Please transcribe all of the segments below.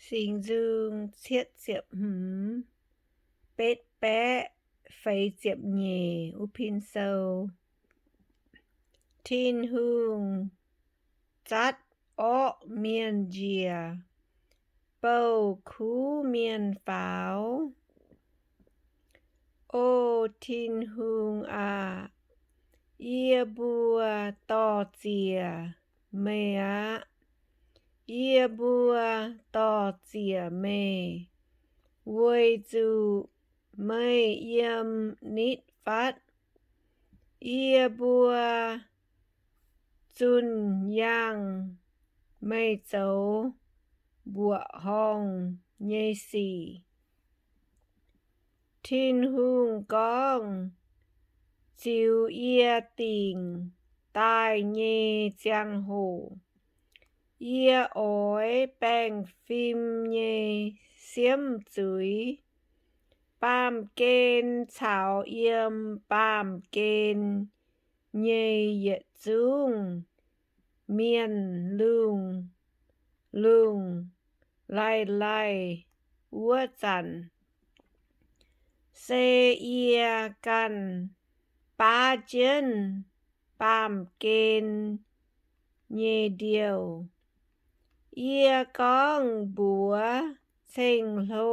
Singx Nzung cietv ziepc hmz, betv baeqv feix ziepc nyeic. Wuov pin sou. Tin-Hungh zatv orqv mienh njiec, bouh kuv mienh faaux. O Tin-Hungh aah! Yie mbuo dor-ziec meih aqv. Yie mbuo dor-ziec meih, weic zuqc meih yiem nitv fatv. Yie mbuo zunh yangh meih zoux mbuoqc horngh nyei sic. Tin-Hungh gorngv, ziux yie dingc daaih nyei ziangh hoc, yie oix baengh fim nyei siemv zuiz. Baamh gen caux yiem baamh gen nyei yietc zungv mienh lungh lungh laih laih wuov zanc, se yie ganh baav jienv baamh gen nyei ndiouh. Yie gorngv mbuox ceng-hlo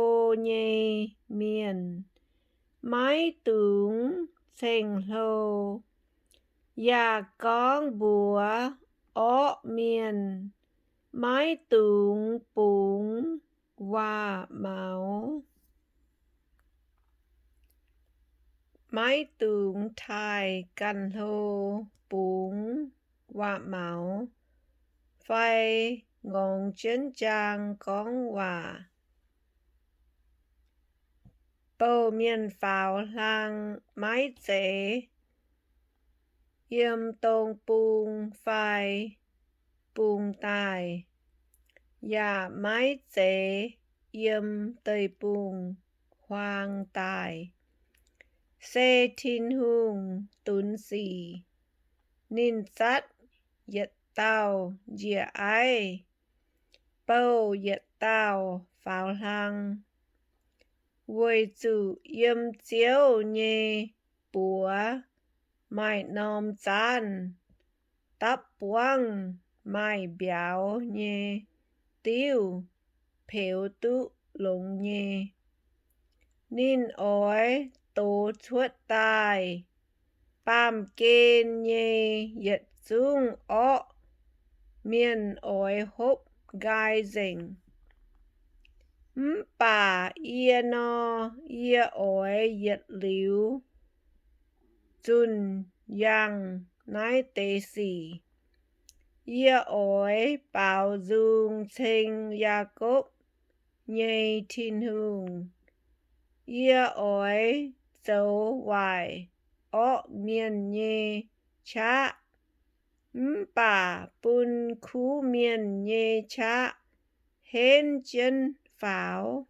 nyei mienh, maiv dungx ceng-hlo, yaac gorngv mbuox orqv mienh, maiv dungx bungx waac-maux. Maiv dungx taaih ganh hlo bungx waac-maux fai ngongx jienv jaang gorngv waac. Bouh mienh faaux hlang maiv zeiz yiem dong bung fai bung daaih, yaac maiv zeiz yiem deic-bung-huaang daaih. Se Tin-Hungh dunx sic. Ninh zatv yietc dauh njiec aiv, bouh yietc dauh faaux hlang, weic zuqc yiem Ziouv nyei buoz maaih norm zaanv dapv buangv maaih mbiauz nyei diuv peux duqv longx nyei. Ninh oix dox cuotv daaih, baamh gen nyei yietc zungv orqv mienh oix hopv nqaai nzengc. Mv baac yie nor, yie oix yietc liuz zunh yangh naaiv deix sic. Yie oix baaux nzung ceng Yaakopv nyei Tin-Hungh. Yie oix zoux waaic orqv mienh nyei qaqv, mv baac bun kuv mienh nyei qaqv henv jienv faaux.